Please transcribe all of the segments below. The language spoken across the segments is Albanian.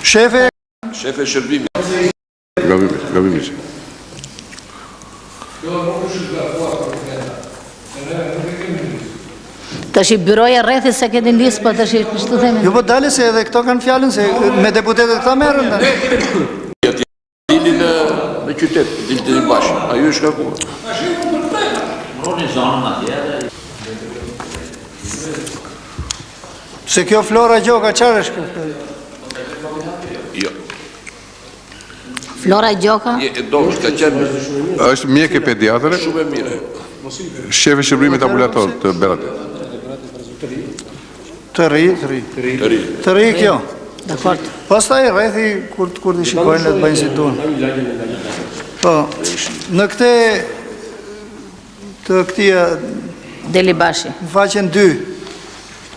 Shefe Shefe shërbimi. Gabim, gabim ishte. Tash i byroja rrethit se keni listë, po tash i kështu themi. Jo po dale se edhe këto kanë fjalën se me deputetët këta merren tani. Dili në në qytet, dili te Bash. Ajo është shkarkuar. Mbroni zonën atje dhe Se kjo Flora Gjoka çfarë është kjo? Jo. Flora Gjoka, Je e dobët, ka qenë Është mjeke pediatre, shumë e mirë. shefe shërbimit ambulator të Beratit. Të rri, të rri. Të ri. Të rri kjo. dakord. Pastaj rrethi kur kur të shikojnë le të bëjnë si duan. Po, në këtë të këtij Delibashi. në faqen 2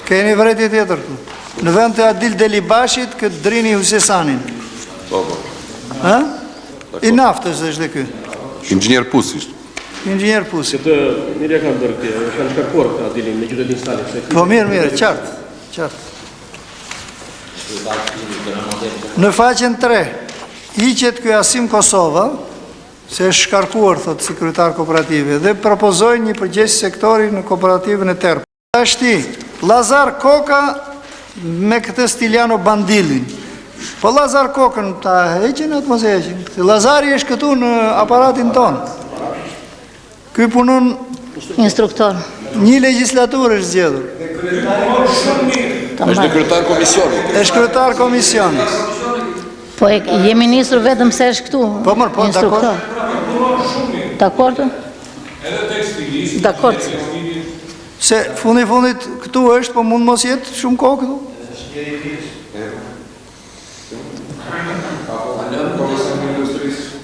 keni vërejtje tjetër këtu. Në vend të Adil Delibashit, këtë Drini Husesanin. Po, po. Ë? I naftës është dhe ky. Inxhinier Pus ishte. Inxhinier Pusi. Këtë mirë e kanë bërë këtë, e kanë shkarkuar këtë Adilin me qytetin Stalin. Se Po mirë, mirë, qartë, qartë. Në faqen 3, hiqet ky Asim Kosova, se është shkarkuar, thot, si kryetar kooperative, dhe propozojnë një përgjegjës sektori në kooperativën e Terp. Tashti, Lazar Koka me këtë Stiliano Bandilin. Po Lazar Kokën ta heqin atë mos e heqin. Se Lazari është këtu në aparatin tonë. Ky punon Instruktor. një legjislaturë është zgjedhur. Ta Është mbaj. kryetar komisionit. Është kryetar komisioni. Po e, jemi nisur vetëm se është këtu. Po, mor, po, Instruktor. Dakord? Dakord. Se fundi fundit këtu është, po mund mos jetë shumë kohë këtu.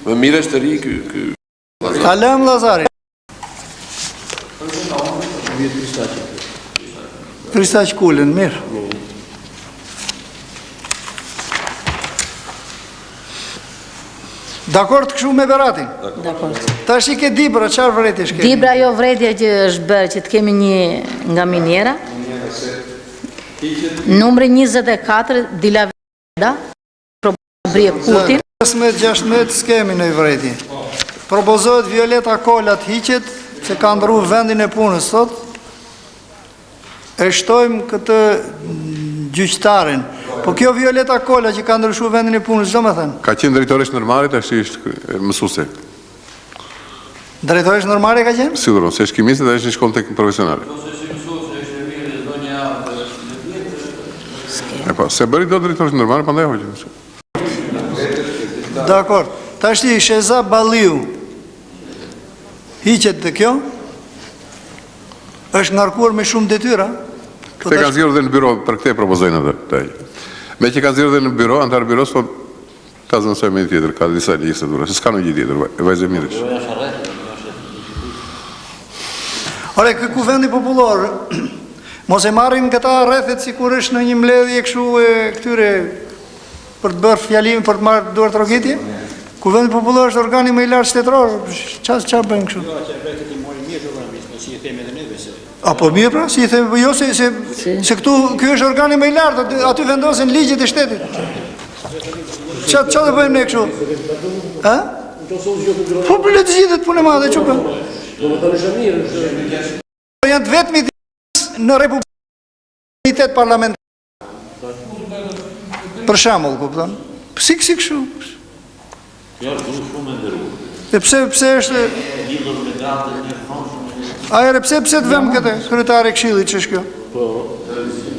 Më mirë është të ri ky ky. Ta lëm Lazarin. Kristaq Kulën, mirë. Dakord kështu me Beratin. Dakord. Tash i ke Dibra, çfarë vërejtjesh ke? Dibra jo vredja që është bërë që të kemi një nga miniera. Numri 24 Dila Veda, Brije Kurtin. 15, 16 s'kemi në vërejtje. Propozohet Violeta Kola të hiqet, se ka ndru vendin e punës sot. E shtojmë këtë gjyqtarin. Po kjo Violeta Kola që ka ndryshuar vendin e punës, ç'do me thënë? Ka qenë drejtoresh ndërmarrje, tash është mësuese. Drejtoresh ndërmarrje ka qenë? Sigurisht, se është kimiste dhe është në shkollë tek profesionale. E po, se bëri do drejtoresh ndërmarrje, prandaj hoqën. Dakor. Tashti Sheza Balliu. Hiqet dhe kjo. Është ngarkuar me shumë detyra. Po Këtë tash- kanë zgjedhur dhe në byro, për këtë e propozojnë atë. këtë. Me që kanë zgjedhur dhe në byro, antar byros, po ta zënësoj me një tjetër, ka disa legjislatura, se s'ka ndonjë tjetër, vaj- vajzë e mirë është. Ore, ky kuvendi popullor, mos e marrin këta rrethet sikur është në një mbledhje kështu e këtyre për të bërë fjalim, për të marrë duar trokitje? Kuvendi popullor është organi më i lartë shtetëror. Ça ça bëjnë kështu? Jo, që rrethet i mori mirë programisht, po si i themi edhe neve se A po mirë pra, si i themi, po jo se se se këtu ky është organi më i lartë, aty, aty vendosen ligjet e shtetit. Ça ça do bëjmë ne kështu? Ë? Po po le të zgjidhet punë e madhe, çu bën? Domethënë është e mirë, është Po janë të vetmit në republikitet parlamentar. Për shembull, kupton? Si si kështu? Kjo është gru shumë e nderuar. E pse pse është E lidhur me gratën e fondshme. A ere pse pse të vëm këtë kryetare e këshillit ç'është kjo? po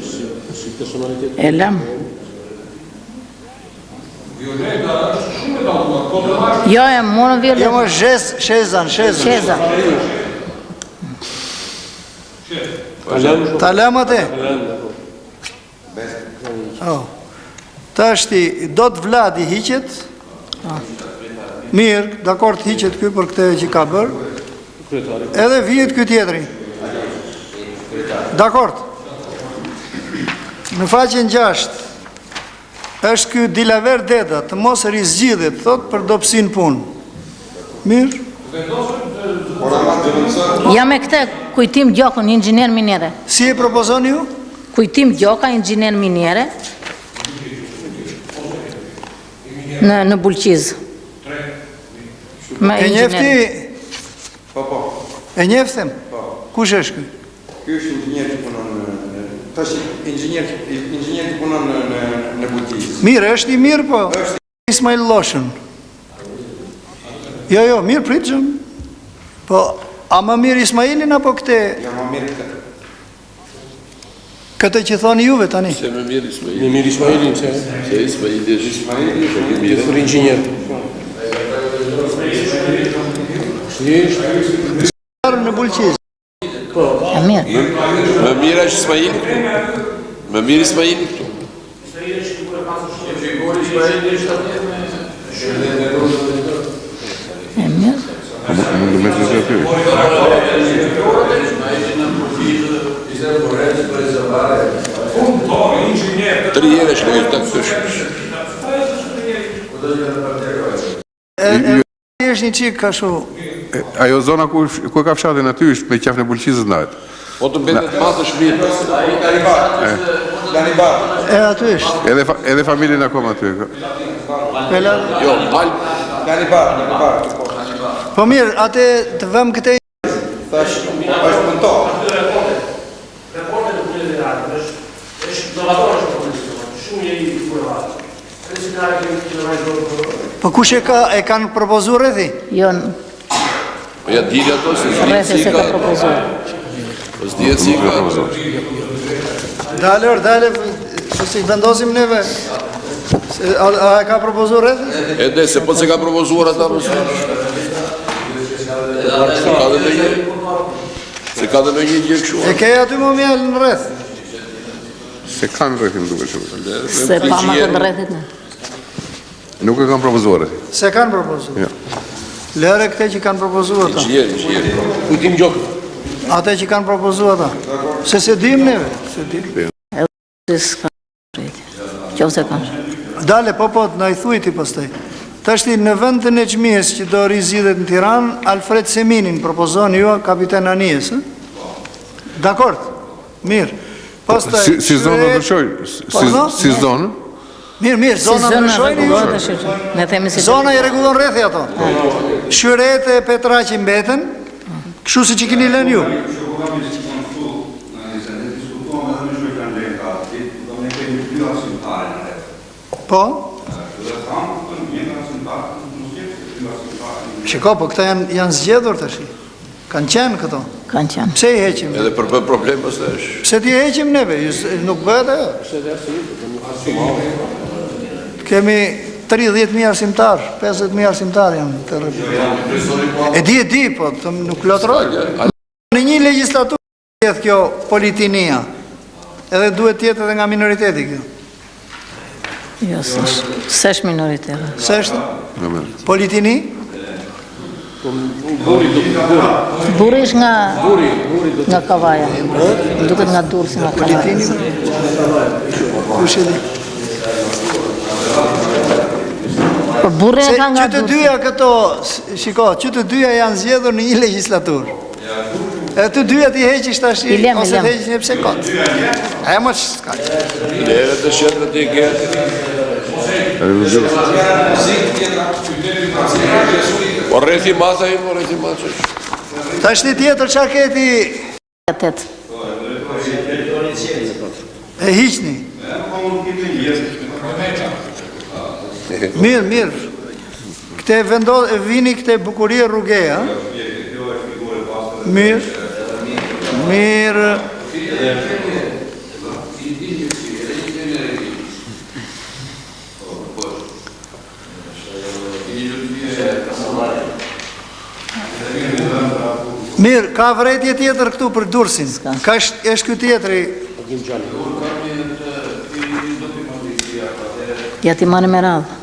si, si personalitet. E lëm. Jo, e morën Jo Violeta. më Zhez, Shezan, Shezan. Sheza. Ta lëm atë. Oh. Tashti, do të Vladi hiqet. Mirë, dakord hiqet ky për këtë që ka bërë. Edhe vihet ky tjetri. Dakord. Në faqen 6 është ky Dilaver Deda, të mos rizgjidhet, thot për dobësinë punë. Mirë. Ja me këtë Kujtim Gjokën, inxhinier miniere. Si e propozoni ju? Kujtim Gjoka, inxhinier miniere. Në në Bulqizë. Me E njeh ti? Po, po. E njeh them? Po. Kush është ky? Ky është inxhinier që punon në tash inxhinier inxhinier që punon në në në Bulqizë. Mirë, është i mirë po. Është Ismail Lloshën. Jo, jo, mirë prit gjën. Po, a më mirë Ismailin apo këte? Jo, më mirë këtë. Këtë që thoni juve tani. Se më mirë Ismailin. Më mirë Ismailin, se. Se Ismaili është Ismaili është i mirë. Për inxhinier. Si Në Bulqizë. Po. E mirë. Më mirë është Ismaili këtu. Më mirë Ismaili këtu. E mirë. Mund të mesë aty. Tri herë shkoi tek këtu. E, e, është një çik ashtu. Ajo zona ku ku e ka fshatin aty është me qafën e Bulqizës ndahet. Po të mbetet madh është mirë. E aty është. Edhe fa, edhe familjen akoma aty. e ka. Pela. Jo, mal Lanibar, Lanibar, po. Po mirë, atë të vëm këtë Thash, është punëtor. Raportet e punës e radhës është është novator është profesion, shumë njeri i kurvat. Edhe si ka kemi të vazhdojmë. Po kush e ka e kanë propozuar rrethi? Jo, Po ja dili ato se s'dihet rrethi si se ka ka. propozuar. Po s'dihet si ka. Dale, or, dale, po si vendosim neve. Se, a, a e ka propozuar rrethi? Edhe se po se ka propozuar ata mos. Se ka dhe ndonjë Se ka dhe ndonjë gjë kështu. E ke aty më mjel në rreth. Se kanë rrethin duket shumë. Se pa ma të rrethit ne. Nuk e kanë propozuar rrethin. Se kanë propozuar. Jo. Lëre këtë që kanë propozuar ata. Inxhinier, inxhinier. Kujtim Gjokë. Atë që kanë propozuar ata. Se se dim neve, se dim. Se s'ka rrethit. Qoftë se kanë. Dale, po po, na i thuaj ti pastaj. Tashti në vend të Nexhmijes që do rizgjidhet në Tiranë, Alfred Seminin propozon ju kapiten anijes, ë? Dakord. Mirë. Pastaj Si si zonë do Shyret- ndryshoj? Si Pardon? si zonë? Mirë, mirë, Si zona zona ndryshojnë ju. rregullohet tash. Ne themi si Zona i rregullon rrethi ato. Shyret e Petraqi mbeten, kështu siç i keni lënë ju. Po? Shiko, po këta janë janë zgjedhur tash. Kanë qenë këto. Kanë qenë. Pse i heqim? Edhe për për problem pastaj është. Pse ti heqim neve? Ju s- Nuk bëhet ajo. Kemi 30.000 arsimtar, 50.000 arsimtar janë të rrepit. E di, e di, po të nuk lotroj. Në një legjislaturë jetë kjo politinia. Edhe duhet të jetë edhe nga minoriteti kjo. Jo, s'është. S'është minoritet. Se është? Jo, mirë. Politini? Burri do burri. Burri është nga Burri, burri do. nga Kavaja. Duket nga Durrësi nga Kavaja. Politini? Kush e di? Po burri e Se ka nga që të Durrësi. dyja këto, shiko, që të dyja janë zgjedhur në një legjislaturë. E të dyja ti heqish tash I lem, i ose lem. të heqish një pse kot. E mo s'ka. Lere të shetët i ke. Po rrethi madh ai, po rrethi madh është. Tash ti tjetër çka ke ti Tet. e hiqni. Mirë, mirë. Këte vendo, e vini këte bukurie rruge, ha? Mirë. Mirë. Mirë, ka vërejtje tjetër këtu për Durrësin. Ka është, është ky tjetri. Ja ti marrim me radhë.